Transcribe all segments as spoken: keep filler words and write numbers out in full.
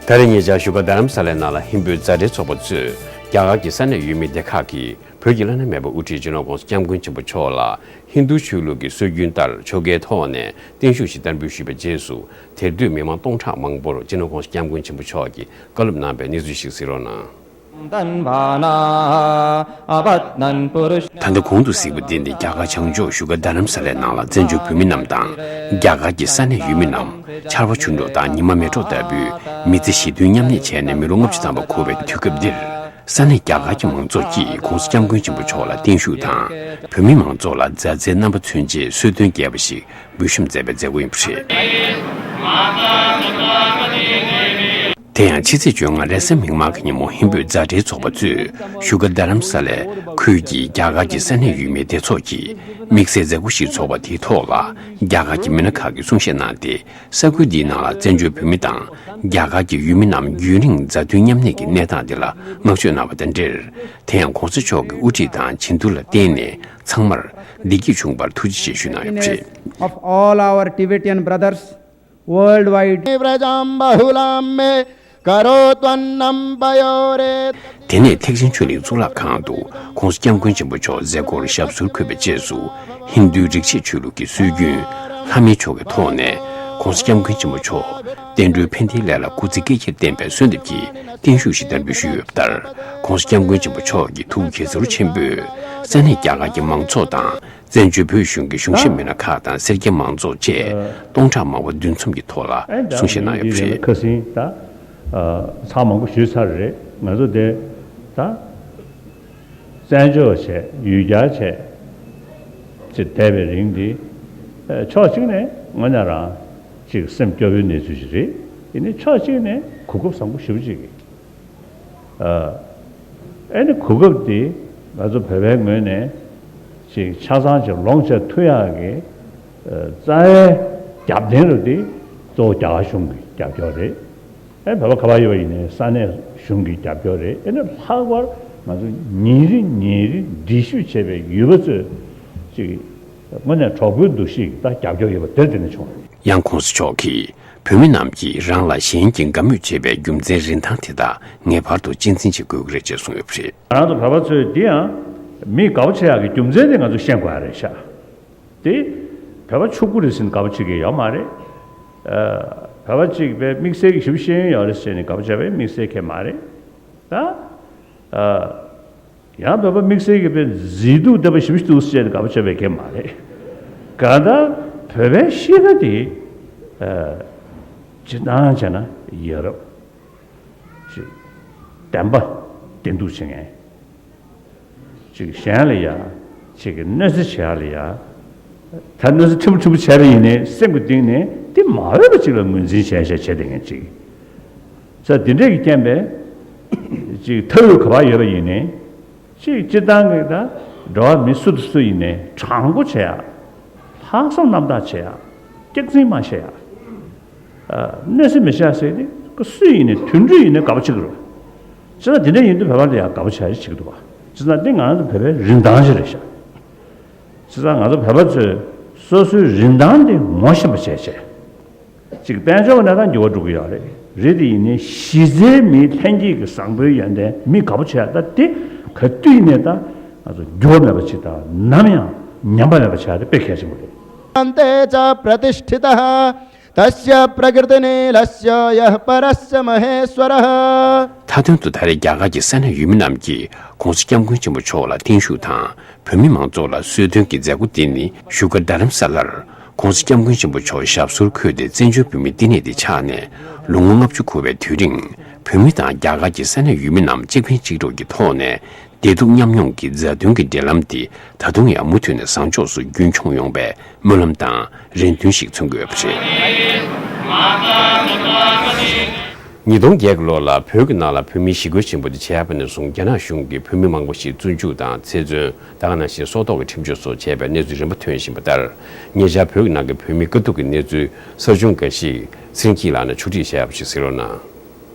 ད་རེས་ཉེ་ཆར་བཞུགས་སྒར་རྡ་རམ་ས་ལའི་ནང་ལ་ཧིན་བོད་མཛའ་འབྲེལ་ཚོགས་པ་གཙོས་རྒྱ་གར་གྱི་ས་གནས་ཡུལ་མི་སྡེ་ཁག་གིས་བོད་ཀྱི་བླ་ན་མེད་པའི་དབུ་ཁྲིད་སྤྱི་ནོར་༸གོང་ས་༸སྐྱབས་མགོན་ཆེན་པོ་མཆོག་ལ་ཧིན་རྡུ་ཆོས་ལུགས་ཀྱི་སྲོལ་རྒྱུན་ལྟར་ཆོ་གའི་ཐོག་ནས་བརྟན་བཞུགས་ཤིག་བསྟར་འབུལ་ཞུས་པའི་རྗེས་སུ། དེར་འདུས་མི་མང་སྟོང་ཕྲག་མང་པོར་སྤྱི་ནོར་༸གོང་ས་༸སྐྱབས་མགོན་ཆེན་པོ་མཆོག་གིས་བཀའ་སློབ་གནང་བའི་གནས་ཚུལ་ཞིག་གཟིགས་རོགས་གནང་། ད་ལྟ་གོང་དུ་གཟིགས་པ་འདི་ནི་རྒྱ་གར་བྱང་ཕྱོགས་བཞུགས་སྒར་རྡ་རམ་ས་ལའི་ནང་ལ་བཙན་བྱོལ་བོད་མི་རྣམས་དང་། རྒྱ་གར་གྱི་ས་གནས་ཡུལ་མི་རྣམས་ཆར་པ་ཆུ་འབྲུག་དང་ཉི་མ་མེ་གྲོགས་ལྟ་བུའི་མི་ཚེ་ཞི་མཐུན་མཉམ་གནས་བྱས་ནས་མི་ལོ་ལྔ་བཅུ་ཐམ་པ་འཁོར་བའི་དུས་སྐབས་འདིར། ས་གནས་རྒྱ་གར་གྱི་མང་ཚོགས་ཀྱིས་༸གོང་ས་༸སྐྱབས་མགོན་ཆེན་པོ་མཆོག་ལ་བརྟན་བཞུགས་དང་། བོད་མི་མང་ཚོགས་ལ་མཛའ་བརྩེའི་རྣམ་པ་མཚོན་ཆེད་གསོལ་སྟོན་རྒྱས་པ་ཞིག་འབུལ་ཤོམ་མཛད་པའི་མཛད་སྒོ་ཡིན་པ་རེད། དེ་ཡང་ཕྱི་ཚེས་བཅོ་ལྔ་རེས་གཟའ་མིག་དམར་གྱི་ཉིན་མོ་ཧིན་བོད་མཛའ་འབྲེལ་ཚོགས་པ་གཙོས་བཞུགས་སྒར་རྡ་རམ་ས་ལའི་ཁུལ་གྱི་རྒྱ་གར་གྱི་ས་གནས་ཡུལ་མིའི་སྡེ་ཚོགས་ཀྱིས་དམིགས་བསལ་མཛད་སྒོ་ཞིག་ཚོགས་པ་དེའི་ཐོག་ལ། རྒྱ་གར་གྱི་མི་སྣ་ཁག་གིས་གསུང་བཤད་གནང་སྟེ། ས་ཁུལ་འདིའི་ནང་ལ་བཙན་བྱོལ་བོད་མི་དང་རྒྱ་གར་གྱི་ཡུལ་མི་རྣམས་རྒྱུན་རིང་མཛའ་མཐུན་མཉམ་གནས་ཀྱི་གནས་སྟངས་དེ་ལ་བསྔགས་བརྗོད་གནང་བ་དང་འབྲེལ། དེ་ཡང་༸གོང་ས་མཆོག་གི་དབུ་ཁྲིད་དང་བྱེད་འདུན་ལ་བརྟེན་ནས་ཚང་མར་བདེ་སྐྱིད་འབྱུང་བར་ཐུགས་རྗེ་ཆེ་ཞུ་གནང་ཡོད་པ་རེད། Of all our Tibetan brothers worldwide. व्रजं बहुलं मे करोत्वन्नं पयोरे དེ་ནས་ཐེག་ཆེན་ཆོས་གླིང་གཙུག་ལག་ཁང་དུ་༸གོང་ས་༸སྐྱབས་མགོན་ཆེན་པོ་མཆོག་མཛད་སྒོར་ཞབས་སོར་འཁོད་པའི་རྗེས་སུ། ཧིན་རྡུའི་རིག་བྱེད་ཆོས་ལུགས་ཀྱི་སྲོལ་རྒྱུན་ལྷ་མོའི་ཆོ་གའི་ཐོག་ནས་༸གོང་ས་༸སྐྱབས་མགོན་ཆེན་པོ་མཆོག་བསྟན་འགྲོའི་ཕན་བདེའི་ལས་ལ་སྐུ་ཚེ་བསྐལ་བརྒྱར་བརྟན་པའི་གསོལ་འདེབས་ཀྱིས་བརྟན་བཞུགས་ཤིག་བསྟར་འབུལ་ཞུས་ཡོད་པ་ལྟར། ༸གོང་ས་༸སྐྱབས་མགོན་ཆེན་པོ་མཆོག་གི་ཐུགས་དགྱེས་ཚོར་ཆེན་པོས་ས་གནས་རྒྱ་གར་གྱི་མང་ཚོགས་དང་། བཙན་བྱོལ་བོད་གཞུང་གི་གཞུང་ཞབས་མི་སྣ་ཁག་དང་སེར་སྐྱ་མང་ཚོགས་བཅས་སྟོང་ཕྲག་མང་པོ་འདུ་འཛོམས་ཀྱི་ཐོག་ལ་གསུང་བཤད་གནང་ཡོད་པ་རེད། ཁ་སང་ད་ཚར་མང་པོ་ཞུས་ཚར་རེད། ང་ཚོ་དེ་ད་བཙན་བྱོལ་བྱས་ཡུལ་གྱར་བྱས་ཅིག་བསྡད་པའི་རིང་འདི་ཕྱོགས་གཅིག་ནས་དངོས་གནས་རང་ཅིག་སེམས་སྐྱོ་བོའི་གནས་ཚུལ་ཞིག་རེད། ཡིན་ནའི་ཕྱོགས་གཅིག་ནས་གོ་སྐབས་བཟང་པོ་ཞེ་པོ་ཅིག་གི་ཨ་ཨེ་ནི་གོ་སྐབས་འདི་ང་ཚོ་བོད་པའི་ངོས་ནས་ཅིག་ཆ་ཚང་ཅིག་ལོངས་སྤྱད་ཐུབ་ཡག་གི་ཨ་རྩ་བའི་རྒྱབ་རྟེན་རུ་འདི་གཙོ་བོ་རྒྱ་གར་གཞུང་གི་རྒྱབ་སྐྱོར་རེད། ཨེ་བོད་པ་ག་པར་ཡོད་པ་ཡིན་ནའི་ས་གནས་གཞུང་གི་རྒྱབ་སྐྱོར་རེད། ཨེ་ནི་ལྷག་པར་ང་ཚོ་ཉིན་རེ་ཉིན་རེ་འགྲིལ་བཞུད་བྱས་པའི་ཡུལ་པ་ཚོས་ཅིག་དངོས་གནས་གྲོགས་པོའི་འདུ་ཤེས་ཀྱི་ད་རྒྱབ་སྐྱོར་ཡོད་པ་དེར་བརྟེན་ནས་བྱུང་བ་རེད། ཡང་༸གོང་ས་མཆོག་གིས་བོད་མི་རྣམས་ཀྱིས་རང་ལ་གཞན་གྱིས་དགའ་མོས་བྱེད་པའི་རྒྱུ་མཚན་རིན་ཐང་དེ་དག་ངེས་པར་དུ་གཅེས་འཛིན་བྱེད་དགོས་ཀྱི་རེད་ཅེས་གསུངས་ཡོད་པ་རེད། ང་རང་ཚོ་བོད་པ་ཚོས་འདི་ཡང་མི་དགའ་པོ་བྱེད་ཡག་གི་རྒྱུ་མཚན་དེ་ང་ཚོས་ཤེས་དགོས་ཡ་རེད་ཤག་དེ་བོད་པ་ཕྱུག་པོ་རེད་ཟེར་ནས་དགའ་པོ་བྱེད་ཀྱི་ཡོད་མ་རེད། ཨ་བོད་པ་གཅིག་པའི་དམིགས་བསལ་གྱི་ཞིབ་ཤེས་ཡོན་ཡོད་རེད་ཟེར་ནས་དགའ་པོ་བྱས་པའི་དམིགས་བསལ་གང་ཡང་མ་རེད། ད་ཨ། ཡང་བོད་པ་དམིགས་བསལ་གྱི་དཔེ་མཛེས་སྡུག་ལྟ་བུ་ཞིབ་ཏུ་བཤད་དགའ་པོ་བྱས་པའི་སྐད་མ་རེད། གང་ལྟར་བོད་པའི་གཤིས་ཀ་དེ་ཨ་སྤྱིར་བཏང་བྱས་ན་ཡ་རབས་ཅིག་བདེན་པ་བདེན་སྡུག་བྱེད་མཁན་ཅིག་གཞན་ལ་ཡ་ཅིག་གི་གནོད་འཚེ་བྱེད་ཡ་ལ་ཡ། ད་གནོད་འཚེ་ཕྲན་བུ་ཕྲན་བུ་བྱས་པ་ཡིན་ནའི་སེམས་ཀྱི་གཏིང་ནས་དེ་མ་འོས་པ་ཅིག་ལ་ངོས་འཛིན་བྱས་བྱས་བྱས་བསྡད་མཁན་ཅིག་ས་འདི་འདྲས་ཀྱི་རྐྱེན་པས་ཅིག་མཐའ་དབུས་ག་པར་ཡོད་པ་ཡིན་ནའི་ཅིག་སྤྱིར་བཏང་གི་ད་འགྲོ་བ་མི་སུ་དང་སུ་ཡིན་ནའི་དྲང་པོ་བྱེད་ཡ། ལྷག་བསམ་རྣམ་དག་བྱེད་ཡ། སྐྱག་རྫུན་མ་བཤད་ཡ། ཨ་གནོད་འཚེ་མི་བྱེད་ཡ་ཟེར་དེ་ཁོ་སུ་ཡིན་ནའི་དུད་འགྲོ་ཡིན་ནའི་དགའ་པོ་བྱེད་ཀྱི་རེད། སྤྱིར་བཏང་དེ་འདྲ་ཡིན་དུས་བོད་པ་ལ་ཡང་དགའ་པོ་བྱེད་ཡ་ཞིག་འདུག་བ། སྤྱིར་བཏང་འདི་ང་རང་ཚོ་བོད་པའི་རིན་ཐང་ཞིག་རེད་ཤག་སྤྱིར་བཏང་ང་ཚོ་བོད་པ་ཚོས་སོ་སོའི་རིན་ཐང་དེ་ངོ་ཤེས་པ་བྱས་བྱས། ཅིག་དཔལ་འབྱོར་གྱི་གནས་སྟངས་འགྱུར་བ་འགྲོ་གི་ཡོད་རེད། རེད་དེ་ཡིན་ནའི་གཞི་རྩའི་མིའི་ལྷན་སྐྱེས་ཀྱི་བཟང་པོའི་ཡོན་ཏན་མི་དགའ་པོ་བྱས་ད་དེ་ག་དུས་ཡིན་ནའི་ད་ང་ཚོ་འགྱུར་བ་མེད་པ་ཅིག་དང་ནམ་ཡང་ཉམས་པ་མེད་པ་བྱས་ཏེ་དཔེ་གལ་ཆེན་པོ་རེད། अन्ते च प्रतिष्ठितः तस्य प्रकृतिनीलस्य यः परस्य महेश्वरः। མཐའ་དོན་དུ་ད་རེས་རྒྱ་གར་གྱི་ས་གནས་ཡུལ་མི་རྣམས་ཀྱིས་༸གོང་ས་༸སྐྱབས་མགོན་ཆེན་པོ་མཆོག་ལ་བརྟན་བཞུགས་དང་བོད་མི་མང་ཚོགས་ལ་གསོལ་སྟོན་གྱི་མཛད་སྒོ་འདི་ནི་བཞུགས་སྒར་རྡ་རམ་ས་ལར་༸གོང་ས་༸སྐྱབས་མགོན་ཆེན་པོ་མཆོག་ཞབས་སོར་འཁོད་དེ་བཙན་བྱོལ་བོད་མིའི་བསྟི་གནས་འདི་ཆགས་ནས་ལོ་ངོ་ལྔ་བཅུ་འཁོར་བའི་དུས་རིང་། བོད་མི་དང་རྒྱ་གར་གྱི་ས་གནས་ཡུལ་མི་རྣམས་གཅིག་ཕན་གཅིག་གྲོགས་ཀྱི་ཐོག་ནས་བདེ་སྡུག་མཉམ་མྱོང་གི་མཛའ་མཐུན་གྱི་འབྲེལ་ལམ་འདི་ད་དུང་ཡང་མུ་མཐུད་ནས་བཟང་ཕྱོགས་སུ་རྒྱུན་འཁྱོངས་ཡོང་བའི་སྨོན་ལམ་དང་རེ་འདུན་ཞིག་མཚོན་གྱི་ཡོད་པ་རེད། ཉིས་སྟོང་བརྒྱད་ཀྱི་ལོ་ལ་བོད་ཀྱི་ནང་ལ་བོད་མིའི་ཞི་རྒོལ་ཆེན་པོ་དེ་བྱས་པ་ནས་བཟུང་རྒྱ་ནག་གཞུང་གིས་བོད་མི་མང་པོ་ཞིག་བཙོན་འཇུག་དང་ཚེ་བཙོན། ད་ག་ནང་བཞིན་སྲོག་ཐོག་གི་ཁྲིམས་གཅོད་སོགས་བྱས་པའི་གནས་ཚུལ་རིམ་པ་ཐོན་བཞིན་པ་ལྟར། ཉེ་ཆར་བོད་ཀྱི་ནང་གི་བོད་མིའི་དཀའ་སྡུག་གི་གནས་ཚུལ་གསར་བྱུང་འགའ་ཞིག་ཚེ་རིང་སྐྱིད་ལགས་ནས་ཕྱོགས་སྒྲིག་བྱས་པ་ཞིག་གཟིགས་རོགས་གནང་།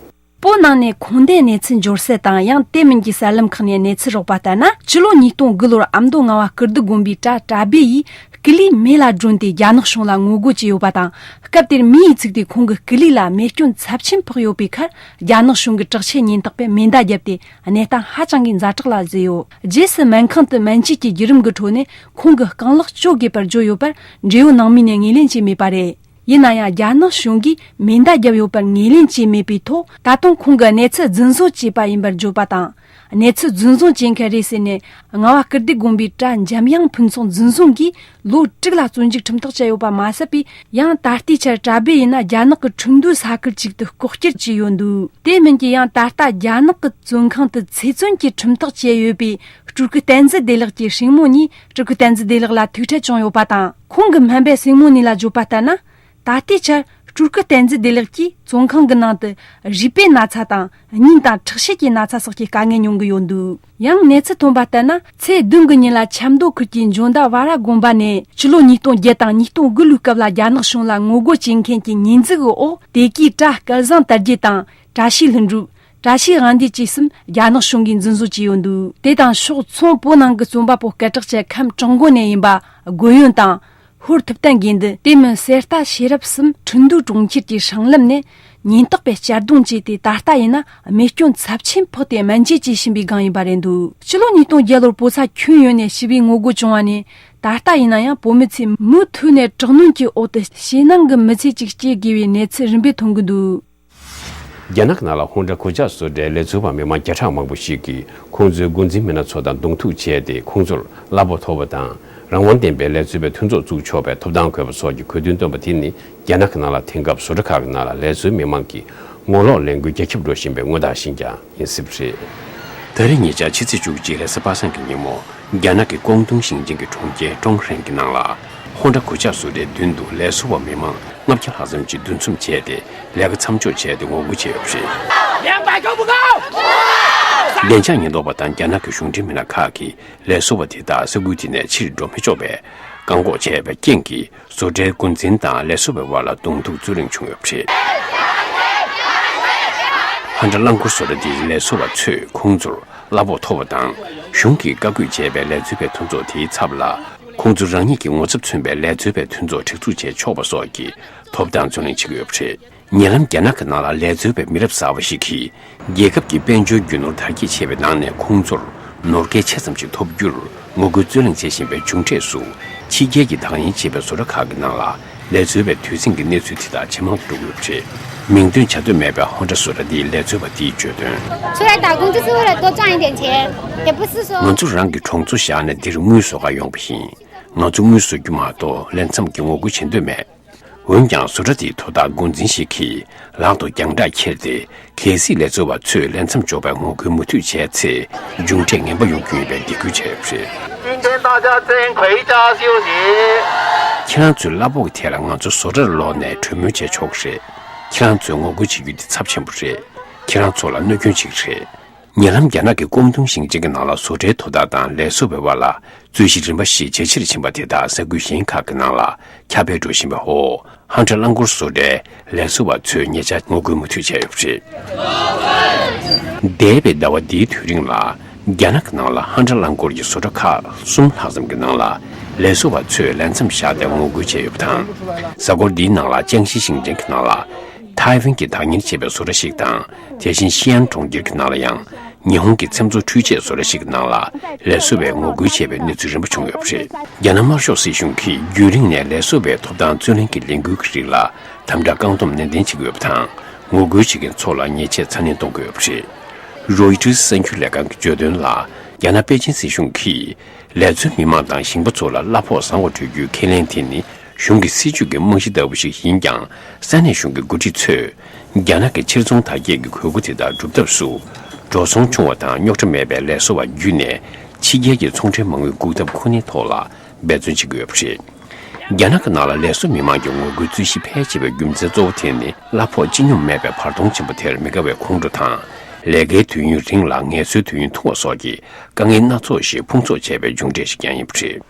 བོད་ནང་ནས་ཁུངས་ལྡན་གནས་ཚུལ་འབྱོར་གསལ་དང་། ཡང་དེ་མིན་གྱི་གསར་ལམ་ཁག་ནས་གནས་ཚུལ་རོགས་པ་ལྟར་ན། ཕྱི་ལོ་ཉིས་སྟོང་དགུ་ལོར་ཨ་མདོ་རྔ་བ་ཀིརྟི་དགོན་པའི་གྲྭ་གྲྭ་སྦས་ཡིས་ སྐུ་ལུས་མེ་ལ་སྒྲོན་ཏེ་རྒྱ་ནག་གཞུང་ལ་ངོ་རྒོལ་བྱས་ཡོད་པ་དང་། སྐབས་དེར་མེ་ཡིས་ཚིག་སྟེ་ཁོང་གི་སྐུ་ལུས་ལ་རྨས་སྐྱོན་ཚབས་ཆེན་ཕོག་ཡོད་པའི་ཁར། རྒྱ་ནག་གཞུང་གི་དྲག་ཆས་ཉེན་རྟོག་པས་མེ་མདའ་བརྒྱབ་སྟེ་གནས་སྟངས་ཧ་ཅང་གི་ཛ་དྲག་ལ་བཟོས་ཡོད། རྗེས་སུ་སྨན་ཁང་དུ་སྨན་བཅོས་ཀྱི་བརྒྱུད་རིམ་གྱི་ཁྲོད་ནས་ཁོང་གི་རྐང་ལག་གཅོད་དགོས་པར་བརྗོད་ཡོད་པར། འབྲེལ་ཡོད་ནང་མི་ནས་ངོས་ལེན་བྱས་མེད་པ་རེད། ཡིན་ན་ཡང་། རྒྱ་ནག་གཞུང་གིས་མེ་མདའ་བརྒྱབ་ཡོད་པར་ངོས་ལེན་བྱས་མེད་པའི་ཐོག། ད་དུང་ཁོང་གིས་གནས་ཚུལ་རྫུན་བཟོ་བྱས་པ་ཡིན་པར་བརྗོད་པ་དང་། གནས་ཚུལ་རྫུན་བཟོ་བྱེད་མཁན་རེད་ཟེར་ནས། རྔ་བ་སྐུ་ལྡེ་དགོན་པའི་གྲྭ་འཇམ་དབྱངས་ཕུན་ཚོགས་འཛིན་བཟུང་གིས་ལོ་དྲུག་ལ་བཙོན་འཇུག་ཁྲིམས་ཐག་བཅད་ཡོད་པ་མ་ཟད་པའི། ཡང་ད་ལྟའི་ཆར་གྲྭ་སྦས་ཡིན་ན་རྒྱ་ནག་གི་ཁྲིན་ཏུའུ་ས་ཁུལ་ཅིག་ཏུ་ལྐོག་གྱུར་བྱས་ཡོད་འདུག་དེ་མིན་གྱི་ཡང་ད་ལྟ་རྒྱ་ནག་གི་བཙོན་ཁང་དུ་ཚེ་བཙོན་གྱི་ཁྲིམས་ཐག་བཅད་ཡོད་པའི་སྤྲུལ་སྐུ་བསྟན་འཛིན་བདེ་ལེགས་ཀྱི་སྲིང་མོ་གཉིས། སྤྲུལ་སྐུ་བསྟན་འཛིན་བདེ་ལེགས་ལ་ཐུག་འཕྲད་བྱུང་ཡོད་པ་དང་། ཁོང་གི་སྨན་པས་སྲིང་མོ་གཉིས་ལ་བརྗོད་པ་ལྟར་ན། ད་ལྟའི་ཆར་སྤྲུལ་སྐུ་བསྟན་འཛིན་བདེ་ལེགས་ཀྱིས་བཙོན་ཁང་གི་ནང་དུ་རུས་པའི་ན་ཚ་དང་། སྙིང་དང་ཁྲག་ཤེད་ཀྱི་ན་ཚ་སོགས་ཀྱི་དཀའ་ངལ་མྱོང་གི་ཡོད་འདུག་ཡང་གནས་ཚུལ་ཐོན་པ་ལྟར་ན། ཚེས་བདུན་གྱི་ཉིན་ལ་ཆབ་མདོ་ཁུལ་གྱི་འཇོ་མདའ་ཝ་ར་དགོན་པ་ནས་ཕྱི་ལོ་ཉིས་སྟོང་བརྒྱད་དང་ཉིས་སྟོང་དགུ་ལོའི་སྐབས་ལ་རྒྱ་ནག་གཞུང་ལ་ངོ་རྒོལ་བྱེད་མཁན་གྱི་ཉེས་འཛུགས་ཀྱི་འོག་དེ་གའི་གྲྭ་སྐལ་བཟང་དར་རྒྱས་དང་། བཀྲ་ཤིས་ལྷུན་གྲུབ། བཀྲ་ཤིས་དབང་འདུས་བཅས་གསུམ་རྒྱ་ནག་གཞུང་གིས་འཛིན་བཟུང་བྱས་ཡོད་འདུག་དེ་དང་ཕྱོགས་མཚུངས། བོད་ནང་གི་རྩོམ་པ་པོ་སྐད་གྲགས་ཅན་ཁམས་བྲག་མགོ་ནས་ཡིན་པ་རྒོད་ཡོན་དང་། ཧོར་ཐུབ་བསྟན་དགེ་འདུན། དེ་མིན་གསེར་རྟ་ཤེས་རབ་གསུམ་ཁྲིན་ཏུའུ་གྲོང་ཁྱེར་གྱི་སྲང་ལམ་ནས་ཉེན་རྟོག་པས་གཅར་རྡུང་བྱས་ཏེ། ད་ལྟ་ཡིན་ན་རྨས་སྐྱོན་ཚབས་ཆེན་ཕོག་སྟེ་སྨན་བཅོས་བྱེད་བཞིན་པའི་སྒང་ཡིན་པ་རེད་འདུག་ཕྱི་ལོ་ཉིས་སྟོང་བརྒྱད་ལོར་བོད་ས་ཁྱོན་ཡོངས་ནས་ཞི་བའི་ངོ་རྒོལ་བྱུང་བ་ནས། ད་ལྟ་ཡིན་ན་ཡང་བོད་མི་ཚོས་མུ་མཐུད་ནས་དྲག་གནོན་གྱི་འོག་ཏུ་ཞེད་སྣང་གི་མི་ཚེ་ཅིག་སྐྱེལ་དགོས་པའི་གནས་ཚུལ་རིམ་པས་ཐོན་གྱི་འདུག་རྒྱ་ནག་གི་ནང་ལ་ཧོན་ཀྲ་གོད་ཆག་བཟོ་གྲྭའི་ལས་བཟོ་བ་མི་མང་བརྒྱ་ཕྲག་མང་པོ་ཞིག་གིས་ཁོང་ཚོའི་འགོ་འཛིན་མི་སྣ་ཚོ་དང་གདོང་ཐུག་བྱས་ཏེ། ཁོང་ཚོར་གླ་ཕོགས་མཐོ་བ་དང་རང་དབང་ལྡན་པའི་ལས་བཟོ་བའི་མཐུན་ཚོགས་བཙུགས་ཆོག་པའི་ཐོབ་ཐང་དགོས་པ་སོགས་ཀྱི་དགོས་འདུན་བཏོན་པ་དེ་ནི། རྒྱ་ནག་གི་ནང་ལ་དེང་སྐབས་བཟོ་གྲྭ་ཁག་གི་ནང་ལ་ལས་བཟོའི་མི་མང་གིས་ངོ་ལོག་ལས་འགུལ་རྒྱ་ཁྱབ་འགྲོ་བཞིན་པའི་དངོས་བདག་ཤིག་ཀྱང་ཡིན་སྲིད་པ་རེད། ད་རེས་ཉེ་ཆར་ཕྱི་ཚེས་བཅུ་གཅིག་རེས་གཟའ་པ་སངས་ཀྱི་ཉིན་མོ། རྒྱ་ནག་གི་ཀོང་ཏུང་ཞིང་ཆེན་གྱི་གྲོང་ཁྱེར་ཀྲོང་ཧྲན་གྱི་ནང་ལ། ཧོན་ཀྲ་གོད་ཆག་བཟོ་གྲྭའི་མདུན་དུ་ལས་བཟོ་བ་མི་མང་ལྔ་བརྒྱ་ལྷག་ཙམ་གྱིས་འདུ་འཛོམས་བྱས་ཏེ། ལས་ཀ་མཚམས་འཇོག་བྱས་ཏེ་ངོ་རྒོལ་བྱས་ཡོད་པ་རེད། བདེ་འཇགས་ཉེན་རྟོག་པ་དང་རྒྱ་ནག་གི་གཞུང་འབྲེལ་མི་སྣ་ཁག་གིས་ལས་བཟོ་བ་དེ་དག་ས་ཁུལ་དེ་ནས་ཕྱིར་འགྲོ་མི་ཆོག་པའི་བཀག་འགོག་བྱས་པའི་རྐྱེན་གྱིས། བཟོ་གྲྭའི་འགོ་འཛིན་དང་ལས་བཟོ་བའི་བར་ལ་གདོང་ཐུག་རྩོད་གླེང་བྱུང་ཡོད་པ་རེད། ཧན་ཀྲ་རླངས་འཁོར་བཟོ་གྲྭ་འདིའི་ལས་བཟོ་བ་ཚོས་ཁོང་ཚོར་གླ་ཕོགས་མཐོ་བ་དང་། གཞུང་གིས་བཀའ་བཀོད་བྱས་པའི་ལས་བཟོ་བའི་མཐུན་ཚོགས་དེའི་ཚབ་ལ། ཁོང་ཚོ་རང་ཉིད་ཀྱི་ངོ་ཚབ་མཚོན་པའི་ལས་བཟོ་བའི་མཐུན་ཚོགས་སྒྲིག་འཛུགས་བྱས་ཆོག་པ་སོགས་ཀྱི་ཐོབ་ཐང་རྩོད་གླེང་བྱེད་ཀྱི་ཡོད་པ་རེད། ཉེ་ལམ་རྒྱ་ནག་གི་ནང་ལ་ལས་བཟོ་བའི་མི་རབས་གསར་པ་ཞིག་གིས། རྒྱལ་ཁབ་ཀྱི་དཔལ་འབྱོར་རྒྱུ་ནོར་དར་རྒྱས་ཆེ་བའི་ནང་ནས་ཁོང་ཚོར་ནོར་སྐལ་ཆེ་ཙམ་ཞིག་ཐོབ་རྒྱུར་ངོ་རྒོལ་རྩོད་གླེང་བྱེད་བཞིན་པའི་མཇུག་འབྲས་སུ། ཕྱི་རྒྱལ་གྱི་བདག་གཉེར་བྱས་པའི་བཟོ་གྲྭ་ཁག་གི་ནང་ལ་ལས་བཟོ་བའི་དུས་ཟིང་གི་གནས་ཚུལ་དེ་དག་ཇེ་མང་དུ་འགྲོ་གི་ཡོད་པ་རེད། མིང་འདོན་བྱ་འདོད་མེད་པའི་ཧོན་ཀྲ་བཟོ་གྲྭ་འདིའི་ལས་བཟོ་བ་དེས་བརྗོད་དོན། 出来打工就是为了多赚一点钱，也不是说 ང་ཚོ་རང་གི་གྲོང་ཚོ་བཞག་ནས་འདིར་དངུལ་བཟོ་གར་ཡོང་པ་ཡིན། ང་ཚོ་དངུལ་བཟོ་རྒྱུ་མ་གཏོགས་ལས་མཚམས་ཀྱི་ངོ་རྒོལ་བྱེད་འདོད་མེད། འོན་ཀྱང་། བཟོ་གྲྭ་དེའི་དོ་བདག་འགོ་འཛིན་ཞིག་གིས་ལག་ཏུ་རྒྱང་བསྒྲགས་འཁྱེར་ཏེ། གལ་སྲིད་ལས་བཟོ་བ་ཚོས་ལས་མཚམས་འཇོག་པའི་ངོ་རྒོལ་མུ་མཐུད་བྱས་ཚེ། མཇུག་འབྲས་ངན་པ་ཡོང་རྒྱུ་ཡིན་པའི་འདེད་སྐུལ་བྱས་ཡོད་པ་རེད། 今天大家真可以加休息。 ཁྱེད་རང་ཚོས་གླ་ཕོགས་ཀྱི་ཐད་ལ་ང་ཚོའི་བཟོ་གྲྭར་ལོག་ནས་གྲོས་མོལ་བྱས་ཆོག་གི་རེད། ཁྱེད་རང་ཚོས་ངོ་རྒོལ་བྱེད་རྒྱུ་དེ་ཚབས་ཆེན་པོ་རེད། ཁྱེད་རང་ཚོ་ལ་གནོད་སྐྱོན་བྱེད་ཀྱི་རེད། ཉེ་ལམ་རྒྱ་ནག་གི་ཀོང་ཏུང་ཞིང་ཆེན་གྱི་ནང་ལ་བཟོ་གྲྭའི་དོ་བདག་དང་ལས་བཟོ་བའི་བར་ལ་རྩོད་གཞི་རིམ་པ་ཞིག་ཇེ་ཆེར་ཕྱིན་པ་དེ་དག་ས་ཁུལ་གཞན་ཁག་གི་ནང་ལ་ཁྱབ་སྤེལ་འགྲོ་བཞིན་པའི་འོག་ཧན་ཀྲ་རླངས་འཁོར་བཟོ་གྲྭའི་ལས་བཟོ་བ་ཚོས་ཉེ་ཆར་ངོ་རྒོལ་མུ་མཐུད་བྱས་ཡོད་པ་རེད། འདས་པའི་ཟླ་བ་འདིའི་དུས་རིང་ལ། རྒྱ་ནག་གི་ནང་ལ་ཧན་ཀྲ་རླངས་འཁོར་གྱི་བཟོ་གྲྭ་ཁག་གསུམ་ལྷག་ཙམ་གྱི་ནང་ལ་ལས་བཟོ་བ་ཚོས་ལས་མཚམས་བཞག་སྟེ་ངོ་རྒོལ་བྱས་ཡོད་པ་དང་། གཟའ་འཁོར་འདིའི་ནང་ལ་ཅང་ཤིས་ཞིང་ཆེན་གྱི་ནང་ལ། ཐའེ་ཝན་གྱིས་བདག་གཉེར་བྱས་པའི་བཟོ་གྲྭ་ཞིག་དང་། དེ་བཞིན་ཤི་ཨན་གྲོང་ཁྱེར་གྱི་ནང་ལ་ཡང་། ཉི་ཧོང་གི་ཚེམ་བཟོ་འཕྲུལ་ཆས་བཟོ་གྲྭ་ཞིག་གི་ནང་ལ་ལས་བཟོ་བས་ངོ་རྒོལ་བྱས་པའི་གནས་ཚུལ་རིམ་པ་བྱུང་ཡོད་པ་རེད། རྒྱ་ནག་དམར་ཤོག་སྲིད་གཞུང་གིས་རྒྱུན་རིང་ནས་ལས་བཟོ་བའི་ཐོབ་ཐང་རྩོད་ལེན་གྱི་ལས་འགུལ་གྱི་རིགས་ལ་དམ་དྲག་བཀག་སྡོམ་ནན་ཏན་བྱེད་ཀྱི་ཡོད་པ་དང་། ངོ་རྒོལ་བྱེད་མཁན་ཚོ་ལ་ཉེས་ཆད་ཚ་ནན་གཏོང་དགོས་ཡོད་པ་རེད། རོའི་ཊར་གསར་འགྱུར་ལས་ཁང་གིས་བརྗོད་དོན་ལ། རྒྱ་ནག་པེ་ཅིན་སྲིད་གཞུང་གིས་ལས་བཟོ་མི་མང་དང་ཞིང་པ་ཚོ་ལ་གླ་ཕོགས་བཟང་བ་སྤྲོད་རྒྱུའི་ཁས་ལེན་དེ་ནི། གཞུང་གི་སྲིད་ཇུས་ཀྱི་རྨང་གཞི་ལྟ་བུ་ཞིག་ཡིན་ཀྱང་། ས་གནས་གཞུང་གི་འགོ་ཁྲིད་ཚོས། རྒྱ་ནག་གི་ཕྱིར་ཚོང་དར་རྒྱས་ཀྱི་དགོས་མཁོ་དེ་དག་སྒྲུབ་ཐབས་སུ། འགྲོ་སོང་ཆུང་བ་དང་རྙོག་དྲ་མེད་པའི་ལས་བཟོ་བ་བརྒྱུད་ནས། ཕྱི་རྒྱལ་གྱི་ཚོང་འབྲེལ་མ་དངུལ་འགུག་ཐབས་ཁོ་ནའི་ཐོག་ལ་འབད་བརྩོན་བྱེད་ཀྱི་ཡོད་པ་རེད། རྒྱ་ནག་གི་ནང་ལ་ལས་བཟོ་མི་མང་གི་ངོ་རྒོལ་རྩོད་གཞི་འཕེལ་ཆེ་བའི་རྒྱུ་མཚན་གཙོ་བོ་དེ་ནི། གླ་ཕོགས་ཅི་སྙོམས་མེད་པའི་བར་སྟོང་ཆེན་པོ་དེར་མི་དགའ་བའི་ཁོང་ཁྲོ་དང་། ལས་ཀའི་དུས་ཡུན་རིང་ལ་ངལ་གསོའི་དུས་ཡུན་ཐུང་བ་སོགས་ཀྱི་དཀའ་ངལ་སྣ་ཚོགས་ཤིག་ཕུང་གསོག་བྱས་པའི་མཇུག་འབྲས་ཤིག་ཀྱང་ཡིན་པ་རེད།